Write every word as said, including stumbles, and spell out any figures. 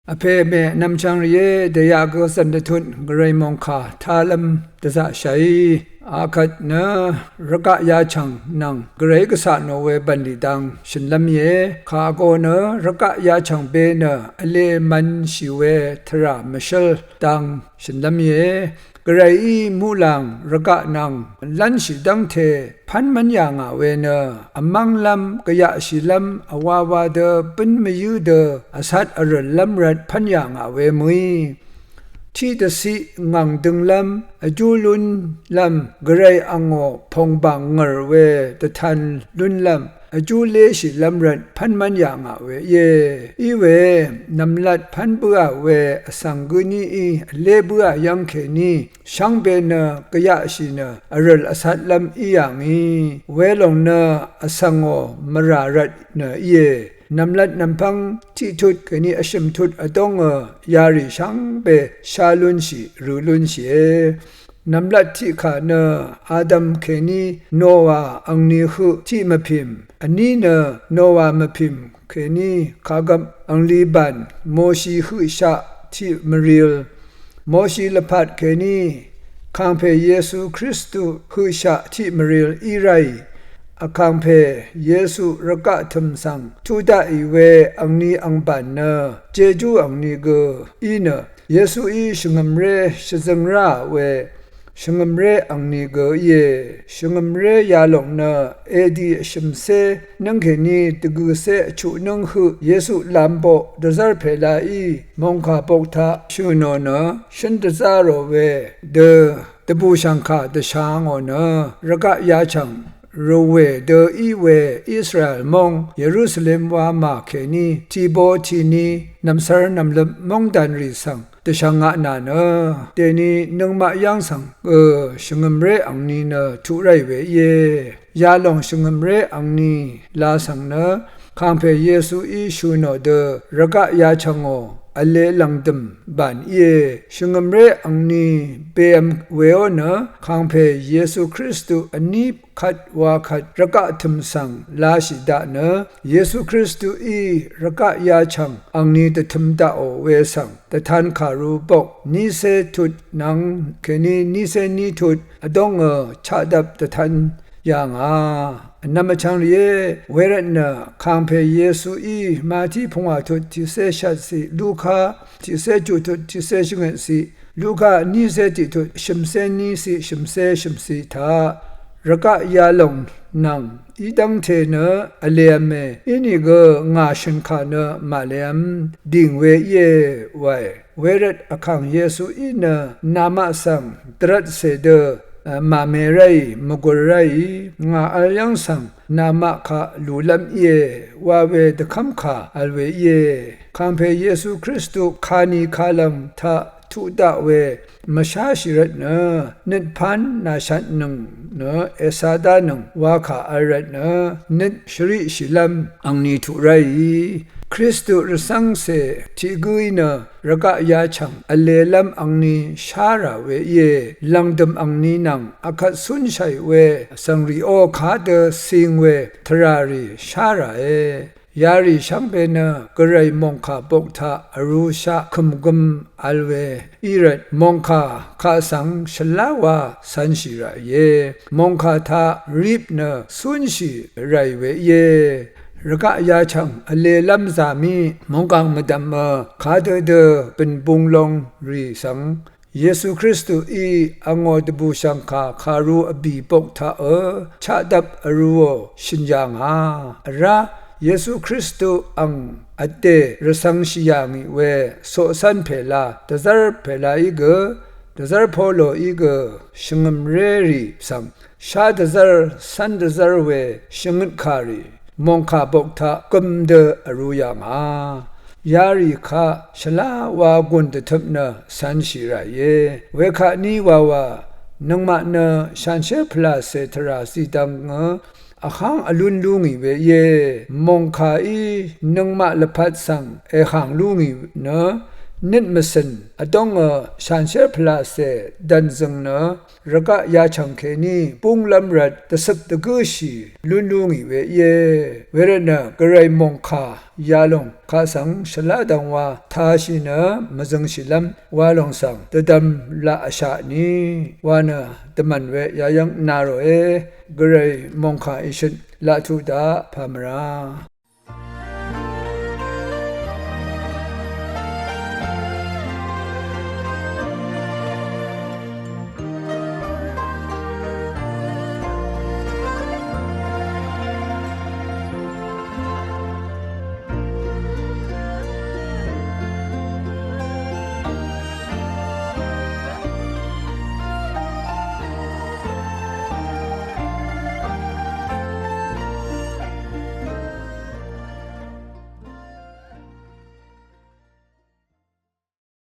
Vpè mè vnvm chvng rìé, dèyaq gø zv̀n dvtut gvray mòngkà tálv́m dvzaqshàí. Akvt nø rvgaq yachv̀ng nvng gvray gvcà nò we bv̀nlì dang shø̀nlv́m íe. Kàgø nø rvgaq yachv̀ng be nø vlē mv̄nshì we tvrà mvshǿl dang shø̀nlv́m íe. Gvrayí muqlàng rvgaq nvng lv́nshì dv́ngte pv́n mv́n yà ngà we nø, vmv́nglv́m, gvyaqshìlv́m, vwawa dø, bǿn mvyǿ dø, vcat vrø̀llv́m rvt pv́n yà ngà we mø̀í. Tiqdvciq ngv̀ng dønglv́m, vjú lúnlv́m, gvray angò pòngbàng ngø̀r we dvtan lúnlv́m, vjú léshìlv́m rvt pv́n mv́n yà ngà we íe. Iwe nv̀mlat pv́n bǿà we vsvng gǿníí vlé bǿà yv́ng kèní, shvngbe nø gvyaqshì nø vrø̀l vcatlv́m í yà ngì. Welòng nø vsvngò mvrà rvt nø íe. Nv̀mlat nv̀mpv́ng tiqtut kèní vshø̀m tut vdóngø yarì shvngbe shá lúnshì rø lúnshìe. Nv̀mlat tiqkà nø Adam kèní Nowa angni høq tiq mvpìm, vní nø Nowa mvpìm kèní kagvp angli bàn Moshi høqshaq tiq mvril, Moshi lvpat kèní Kàngpè Yesu Kristu høqshaq tiq mvril í ráì. Vkàngpè Yesu rvgaq tø̀m svng tuq daqì we angni angbàn nø jejú angni gø í nø, Yesuí shvngø̀mré shvzøng ráà we shvngø̀mré angni gø íe. Shvngø̀mré yalòng nø edi vshø̀mcé nǿng kèní dvgø̀cé vchuq nǿng høq Yesu lamboq dvzv́r pèlaí mòngkà bok taq shø̀ nò nø shǿn dvzá rò we dø dvbùshv̀ngkà dvsha ngò nø rvgaq yachv̀ng rvwè dø í we Israel móng Yerusalem wamà kèní tìbo tìni nv̀msvr nv̀mløp móngdànrì svng dvshv̀ngaq nà nø dèni nøngmaq yv́ng svng gø shvngø̀mré angni nø tuq ráì we íe. Yalòng shvngø̀mré angni la svng nø Kàngpè Yesuí shø̀ nò dø rvgaq yachv̀ngò vlē lv̀ngdø̀m bàn íe. Shvngø̀mré angni bèvm weó nø Kàngpè Yesu Kristu vní kvt wa kvt rvgaq tø̀m svng lashì daq nø Yesu Kristuí rvgaq yachv̀ng angni dvtø̄m daqò we svng dvtan kàru bok nícé tut nvng kèní nícé ní tut vdóngø chaqdvp dvtan yà ngà. Vnvm vchvng rìé, wervtnø Kàngpè Yesuí Mati pungwà tut tiqcé shvtciq, Luka tiqcé juq tut tiqcé shvngøtciq, Luka nícé tiq tut shø̀mcé níciq shø̀mcé shø̀mciq taq rvgaq yalòng nvng í dv́ngte nø vlev̄me. Inìgø ngà shø̀nkà nø màlev̄m dìng we íe wae. Wervt Vkàng Yesuí nø namaq svng dvrvtcè dø màme ráì, mvgùr ráì, ngà vl yv́ng svng namaq kaq lùlv́m íe wa we dvkv́mkà vl we íe. Kàngpè Yesu Kristu kani kalv̀ng taq tuq daq we mvsháshì rvtnø nøt pán nàshatnøng nø èca dánøng wakà vl rvtnø nøt shvriqshìlv́m angni tuq ráì. Kristu rvcv́ngcè tiq gǿí nø rvgaq yachv̀ng vlēlv́m angni shá rà we íe. Lv̀ngdø̀m angni nvng akvt cúnshàì we vsvng rìó, kadø cing we tvrà rì shá ràe. Yarì shvngbe nø gvray mòngkà bok taq vrūshaq kø̀mgøm vl we í rvt mòngkà kaq svng shvlá wa cv̄nshì ràìe. Mòngkà taq rip nø cúnshì ràì we íe. Rvgaq yachv̀ng vlēlv́m zàmí mònggàng mvdv̀mø kadø dø bø̀n bung long rì svng Yesu Kristuí angò dvbùshv̀ngkà kàru vbì bok taqø chaqdvp vrūò shø̀n yà ngà. Vrá Yesu Kristu ang vdè rvcv̄ngshì yà ngì we coqcv́n pèla, dvzv́r pèlaí gø, dvzv́r poloí gø, shvngø̀mrérì svng shá dvzv́r cv́n dvzv́r we shvngøtkàrì mòngkà bok taq gøm dø vrū yà ngà. Yarì kaq shvlá wa gùn dvtøp nø cv̄nshì ràìe. Wekaq ní wawa nøngmaq nø shanshér pvlàcè tvrà zìdvngø vháng vlún lú ngì we íe. Mòngkàí nøngmaq lvpat svng èhàng lú ngì nø nøt mvsø̀n vdóngø shanshér pvlacè dv̀nzø̀ng nø rvgaq yachv̀ng kèní búnglv́m rvt dvcøp dvgǿshì lún lú ngì we íe. Wervtnø gvray mòngkà yalòng kaq svng shvlá dv̀ngwa tāshì nø mvzøngshìlv́m walòng svng dvdvm laq vshaq ni wa nø dvmv̀n we yayv́ng na ròe. Gvray mòngkà ìshøt laq tuq daq pà mvrà.